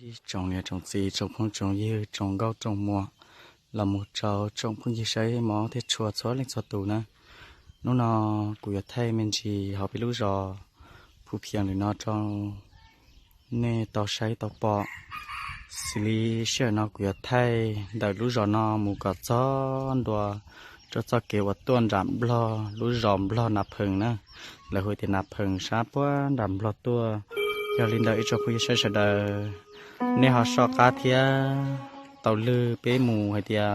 Ib tsoom niam tsoom txiv, tsoom phooj tsoom ywg, tsoom nkauj tsoom muam, los mus rau tsoom phooj ywg saib mov thiab tshua txhua leej txhua tus na. Hnub no kuv yuav thaij me ntsis hauv peb lub zos Phu Phias ntawm no rau nej tau saib tau pom. Xws li sij hawm no kuv yuav thaij ntawm lub zos no mus kom txog ntua rau txoj kev uas tuaj nram Nplog, lub zos Nplog Nas Phees na, lawv hu tias Nas Phees sab puag nram Nplog tuaj. Yog li ntawd ib tsoom phooj ywg saib sawv daws, nej ho soj qab thiab tau lwg peb mus hais tias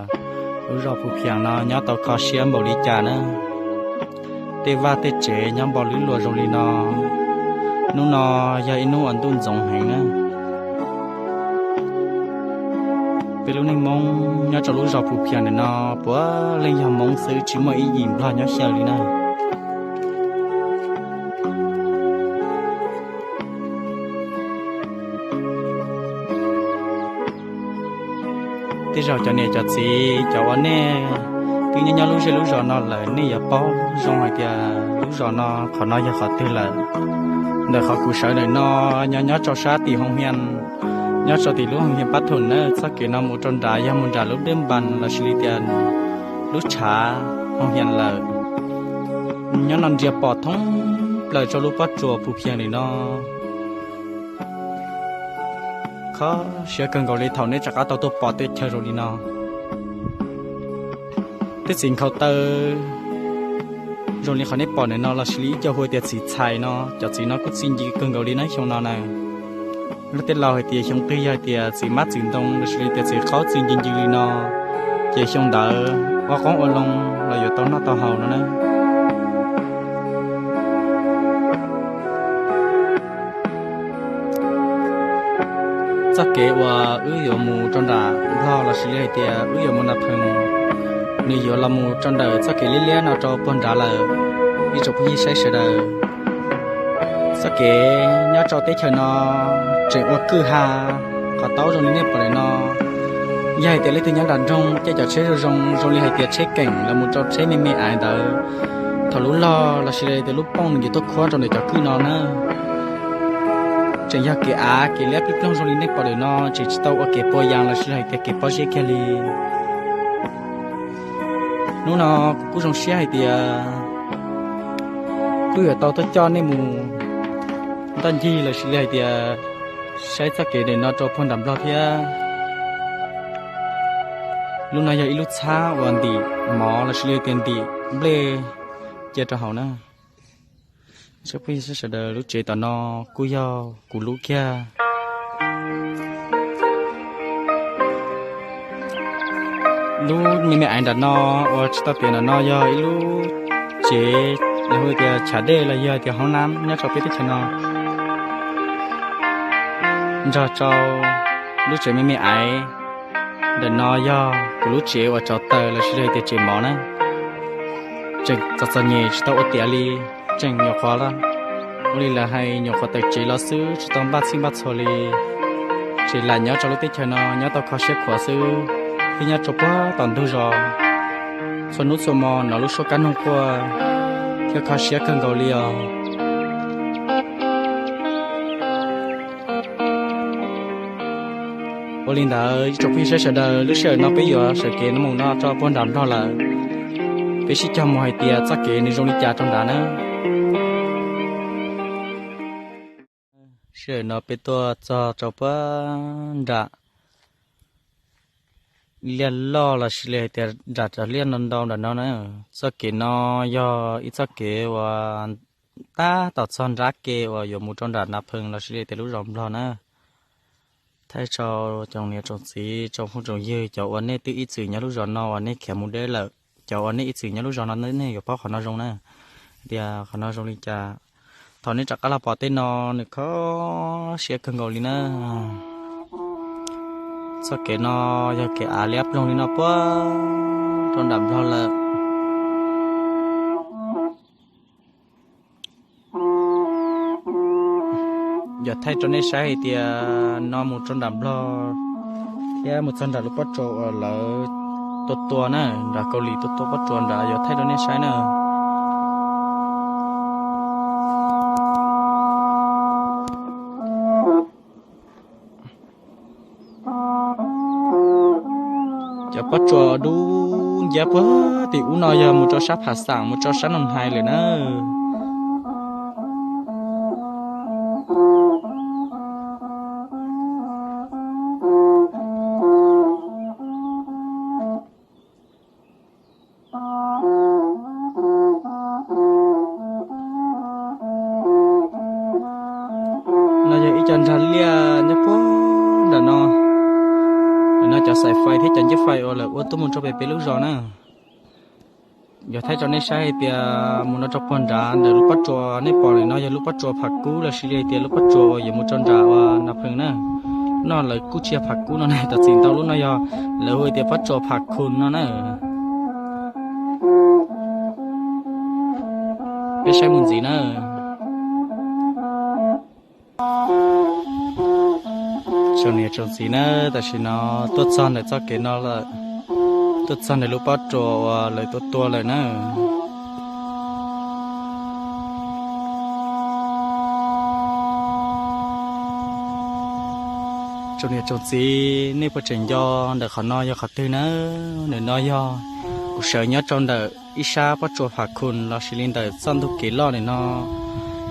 lub zos Phu Phias no nyob tau kho siab npaum li cas na. Tej vaj tej tsev nyob npaum lwb luas zoo li no. Hnub no yog ib hnub uas ntuj ntxoov heev na. Peb lub neej Hmoob nyob rau lub zos Phu Phias ntawm no puav leej yog Hmoob xwb, tsis muaj ib yim Nplog nyob xyaw li na. Tej zaum cov niam cov txiv, cov uas nej twb nyob nyob lub zej lub zos no lawm, nej yuav paub zoo hais tias lub zos no, qhov no yog qhov twg lawm. Ntawm qhov kuv sawv ntawm no, nyob nyob rau sab tim Hoo Hias, nyob rau tim lub Hoo Hias Pab Thum na, txoj kev no mus rau nrad yog mus nram lub Dej Npas lossis li tias lub tshav Hoo Hias lawm. Nyob no ntsia pom thoob plaws rau lub pob tsuas Phu Phias li no. Kho siab kawg nkaus li thaum nej rov qab tau tuaj pom tej chaw zoo li no. Tej txiv nkhaus taw zoo li qhov nej pom ntawm no lossis li ib co hu tias txiv txhais no, cov txiv no kuj txi ncw kawg nkaus li na xyoo no na. Luag tej laus hais tias xyoo twg yog hais tias txiv mab txiv ntoo lossis li tias txiv qaub txi ncw ncw li no, ces xyoo ntawd ua qoob ua loo los yuav tau noj tau haus no na. Txoj kev uas wb yuav mus rau nram Nplog lossis li hais tias wb yuav mus Nas Phees, nws yuav los mus rau ntawm txoj kev liab liab no rau puag nrad lawm. Ib tsoom phooj ywg saib sawv daws, txoj kev nyob rau teb chaws no tseem ua kwj ha, qhov taub zoo li nej pom ntawm no. Yog hais tias leej twg nyob nram nroog caij cov tsheb zoo zoo, zoo li hais tias tsheb keem los mus rau tsheb me me aiv ntawd, thaum lub log lossis li tias lub pooj nws yuav tuaj khuab rau ntawm cov kwj no na. Tseem yog kev av kev liab plig ploog zoo li nej pom ntawm no, tseem tsis tau ua kev pua yas lossis hais tias kev pob zeb kiag li. Hnub no kuv kuj zoo siab hais tias kuj yuav tau tuaj coj nej mus ntoj ncig lossis li hais tias saib txoj kev ntawm no rau puag nram Nplog thiab. Lub no yog ib lub txhab uas ntim mov lossis li tias ntim nplej cia rau hauv na. Sawv daws, lub tsev tom no kuj yog kuv lub kiag. Lub me me aiv nram no uas tsis tau tiav nram no yog ib lub tsev, lawv hu tias chav dej los yog tias hoob nab nyob rau peb teb chaws no. Nrog rau lub tsev me me aiv ntawm no yog kuv lub tsev uas tsov taws lossis hais tias tsev mov na. Tseem txom txom nyem tsis tau ua tiav li, tseem nyuam qhuav, ua li lawv hais nyuam qhuav tawm tsev los xwb tsis tau npaj txhij npaj txhua li. Tseem lam nyob rau lub teb chaws no nyob tau kho siab khuav xwb, thiab nyob rau puag tom ntug zos. Txhua hnub txhua hmo hnov lub suab kab noog quaj thiab kho siab kawg nkaus li os. Ua li ntawd ib tsoom phooj ywg sawv daws, lub sij hawm no peb yuav sawv kev no mus no rau puag nram Nplog lawm. Peb sib cog mus hais tias txoj kev nws zoo li cas rau nrad na. Sij hawm no peb tuaj txog rau puag nram liaj loj lossis li hais tias nram cov liaj ntau ntau nram no na. Txoj kev no yog ib txoj kev uas tab tom txog nrab ke uas yuav mus rau nram Nas Phees lossis li tias lub zos Nplog na. Thaij rau tsoom niam tsoom txiv tsoom phooj tsoom ywg, cov uas nej twb ib txwm nyob lub zos no uas nej khiav mus deb lawm, cov uas nej ib txwm nyob lub zos no nej yuav paub qhov no zoo na, tias qhov no zoo li cas. Thaum nej rov qab los pom tej no, nws kho siab kawg nkaus li na. Txoj kev no yog kev av liab ploog li no puag rau nram Nplog lawm. Yuav thaij rau nej saib hais tias no mus rau nram Nplog thiab mus txog nram lub pob tsuas uas lawv tua tua na, nram Kaus Lim tua tua pob tsuas nrad, yuav thaij rau nej saib na. Pob tsuas dub nciab puag tim ub no yog mus rau sab Phav Xaam, mus rau sab Noog Hais lawm na. No yog ib co nrag liaj nyob puag nram no. Nim no cov xaim fais thiab cov nceb fais uas lawv ua tuaj mus rau pem peb lub zos na. Yuav thaij rau nej saib hais tias mus no rau puag nrad ntawm lub pob tsuas nej pom ntawm no yog lub pob tsuas Pham Kub los sis li hais tias lub pob tsuas uas yuav mus rau nram uas Nas Phees na. No lawv kuj tsis yog Pham Kub no na, tam txim ntau lub no yog lawv hu tias pob tsuas Pham Khun no na. Peb saib mus ntxiv na. Tsoom niam tsoom txiv na, tam sim no tuaj txog ntawm txoj kev no lawm, tuaj txog ntawm lub pob tsuas uas lawv tua tua lawm na. Tsoom niam tsoom txiv, nej puas tseem nco ntawm qhov no yog qhov twg na? Ntawm no yog kuv sawv nyob rau ntawm ib sab pob tsuas Pham Khun los sis li ntawm txoj ntug kev loj ntawm no.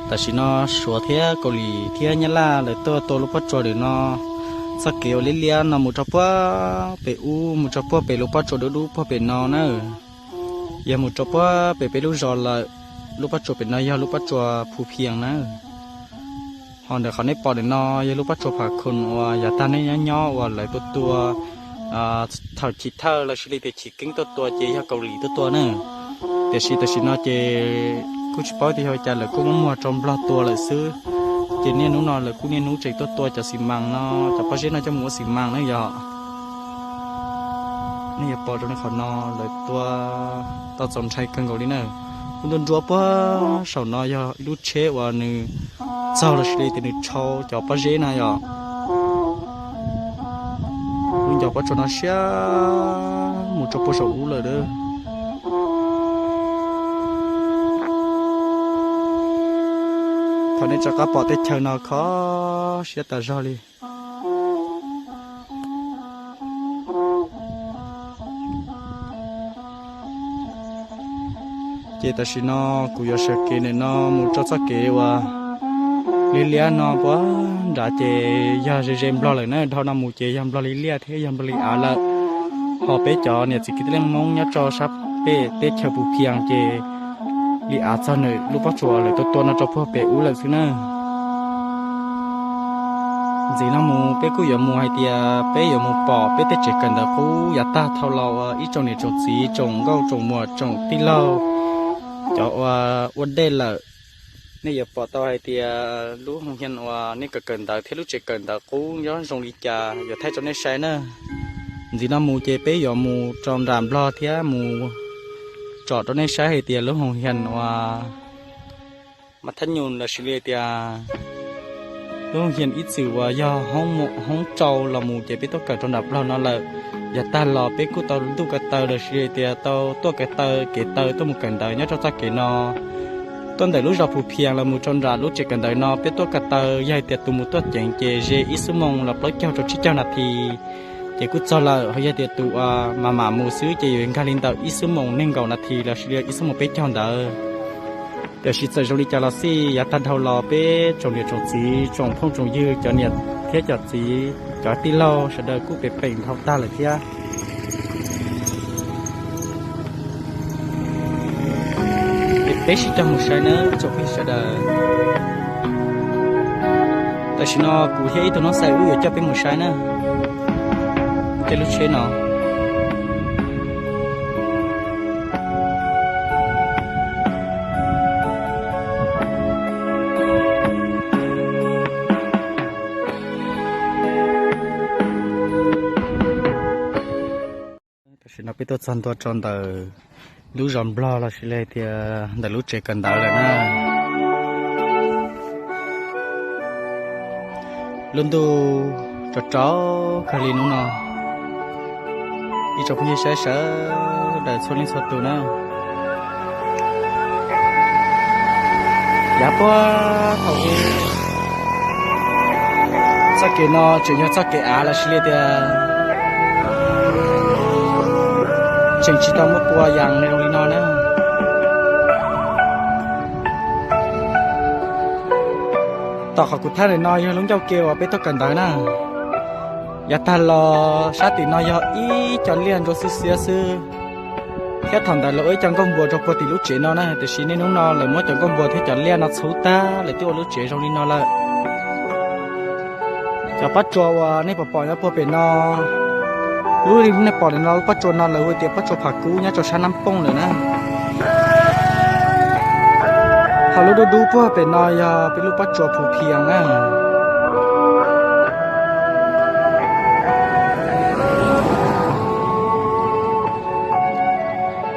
Tam sim no Suav thiab Kaus Lim thiab Nyab Laj lawv tuaj tua lub pob tsuas ntawm no. Txoj kev uas liab liab no mus rau puag pem ub, mus rau puag pem lub pob tsuas dub dub puag pem no na. Yog mus rau puag pem peb lub zos lawm. Lub pob tsuas pem no yog lub pob tsuas Phu Phias na. Ho ntawm qhov nej pom ntawm no yog lub pob tsuas Pham Khun uas yav tag nej nyob nyob uas lawv tua tua thaum chiv thawj los sis li tias chiv keeb tuaj tua ces yog Kaus Lim tuaj tua na. Tiam sis tam sim no ces kuj tsis paub tias yog cas lawv kuj muab muag rau Nplog tua lawm xwb. Ces niaj hnub no lawv kuj niaj hnub tseem tuaj tua cov xis mas no, cov pob zeb no coj mus ua xis mas na yog. Nej yuav pom rau nej qhov no lawv tua tau txaus ntshai kawg nkaus li na. Kuj nruab nruab puag saum no yog ib lub tsheb uas nws txaug los sis li tias nws tshau cov pob zeb na yog. Lub ncov pob tsuas no siab mus rau puag saum ub lawm. Thaum nej rov qab pom teb chaws no kho siab tas zog li. Ces tam sim no kuv yuav sawv kev ntawm no mus rau txoj kev uas liab liab no puag nrad ces yog ze ze Nplog lawm na, dhau no mus ces yog Nplog li liaj thiab yog Nplog li av lawm. Ho peb cov niam txiv kwv tij neej Hmoob nyob rau sab pem teb chaws Phu Phias ces li av txog ntawm lub pob tsuas lawv tua tua no rau puag pem ub lawm xwb na. Ntxiv no mus peb kuj yuav mus hais tias peb yuav mus pom peb tej tsev kawm ntawv qub yav tag dhau los ua ib tsoom niam tsoom txiv tsoom nkauj tsoom muam tsoom tij laug cov uas ua dej lawm. Nej yuav pom tau hais tias lub hoos hias uas nej kawm kawm ntawv thiab lub tsev kawm ntawv qub nyob zoo li cas yuav thaij rau nej saib na. Ntxiv no mus ces peb yuav mus rau nram Nplog thiab mus tsom rau nej saib hais tias lub hoos hias uas Mas Thab Nyus los sis li tias lub hoos hias ib txwm uas yog hoob rau los mus ces peb tuaj kawm rau nram Nplog no lawm. Yav tag los peb kuj tau ntuj ko taw los sis li tias tau tuaj ko taw kev taw tuaj mus kawm ntawv nyob rau txoj kev no. Tuaj ntawm lub zos Phu Phias los mus rau nram lub tsev kawm ntawv no peb tuaj ko taw, yog hais tias tus mus tuaj ceev ces ze ib xuab moos los plaub caug rau tsib caug nas this ces kuj txog lawm. Ho yog tias tus uas mam mam mus xwb ces yuav nkag li ntawm ib xuab moos nees nkaum nas this los sis li ib xuab moos peb caug ntawd. Tiam sis txawm zoo li cas los xij yav tag dhau los peb tsoom niam tsoom txiv tsoom phooj tsoom ywg cov niam thiab cov txiv cov tij laug sawv daws kuj pem peem dhau tag lawm thiab. Peb sib cog mus saib nawb tsoom phooj ywg sawv daws. Tam sim no kuv thiab ib tug noob xais wb yuav coj peb mus saib na, tej lub tsheb no. Tam sim no peb tuaj txog ntua rau ntawm lub zos Nplog los sis li tias ntawm lub tsev kawm ntawv lawm na. Lub ntuj rau rau kawg li hnub no, ib tsoom phooj ywg saib sawv daws txhua leej txhua tus na. Yav puag thaum ub txoj kev no tseem yog txoj kev av los sis li tias Tseem tsis tau muaj pua yas zoo li no na. Tom qhov kuv thaj ntawm no yog lub ncauj ke uas peb tuaj kawm ntawv na. Yav tag los sab tim no yog ib co liaj nrua xwb xiab xwb, thiab thaum ntawd lawv ua ib co nkuaj npua rau puag tim lub tsev no na, tiam sis niaj hnub no lawv muab cov nkuaj npua thiab cov liaj no txhub tag lawm twb ua lub tsev zoo li no lawm. Cov pob tsuas uas nej pom pom nyob puag pem no, lub nej pom no lub pob tsuas no lawv hu tias pob tsuas Pham Kub nyob rau sab Nab Pooj lawm na. Ho lub dub dub puag pem no yog peb lub pob tsuas Phu Phias na.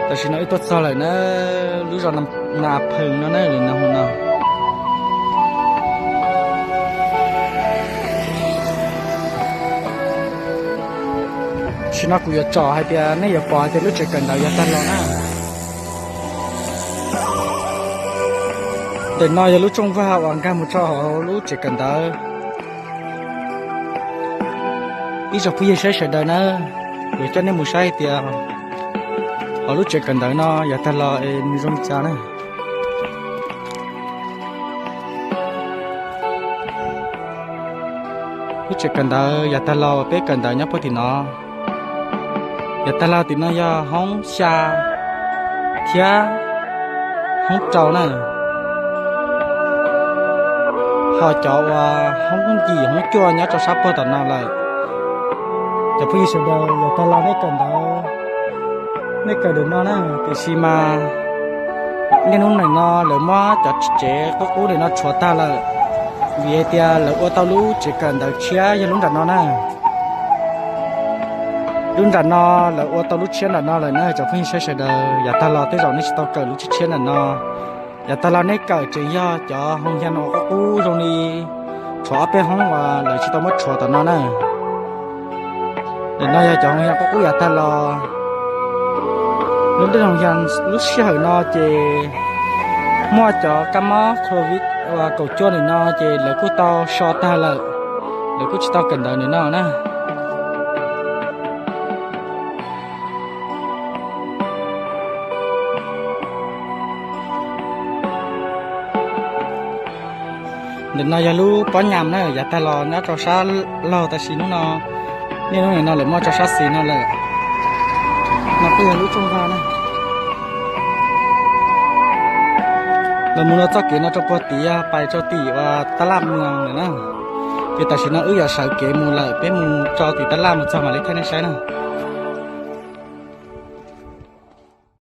Tam sim no wb tuaj txog lawm na, lub zos Nas Phees no na, lawv no hu no. Tam sim no kuv yuav tsom hais tias nej yuav pom hais tias lub tsev kawm ntawv yav tag los na. Ntawm no yog lub rooj vag uas nkag mus rau hauv lub tsev kawm ntawv. Ib tsoom phooj ywg saib sawv daws na, kuv coj nej mus saib hais tias hauv lub tsev kawm ntawv no yav tag los es nws zoo li cas na. Lub tsev kawm ntawv yav tag los uas peb kawm ntawv nyob puag tim no. Yav tag los tim no yog hoob xya thiab hoob rau na. Ho cov uas hoob yim hoob cuaj nyob rau sab puag tom no lawm. Cov phooj ywg sawv daws, yav tag los nej kawm ntawv, nej kawm ntawv no na, tiam sis mas niaj hnub nim no lawv muab cov tsev qub qub nim no tshuav tag lawm, vim hais tias lawv ua tau lub tsev kawm ntawv tshiab yog lub nram no na. Lub nram no lawv ua tau lub tshiab nram no lawm na cov phooj ywg saib sawv daws. Yav tag los tej zaum nej tsis tau kawm lub tshiab tshiab nram no. Yav tag los nej kawm tseem yog cov hoo yas no qub qub zoo li tshuav ob peb hoob uas lawv tsis tau muab tshuav tom no na. Ntawm no yog cov hoo yas qub qub yav tag los. Lub ntiaj teb hoo yas lub sij hawm no ces muaj cov kab mob covid kaum cuaj ntawm no ces lawv kuj tau so tag lawm, lawv kuj tsis tau kawm ntawv ntawm no na. Ntawm no yog lub pob nyas na, yav tag los nyob rau sab laug, tab sis hnub no, niaj hnub nim no lawv muab tso sab xis no lawm. No kuj yog lub rooj vag na. Lawv mus no txoj kev no rau puag tid yog pais rau tim uas Tab Laj Moos lawm na. Ces tam sim no wb yuav sawv kev mus lawm, peb mus rau tim Tab Laj Moos txog mam li thaij nej saib na.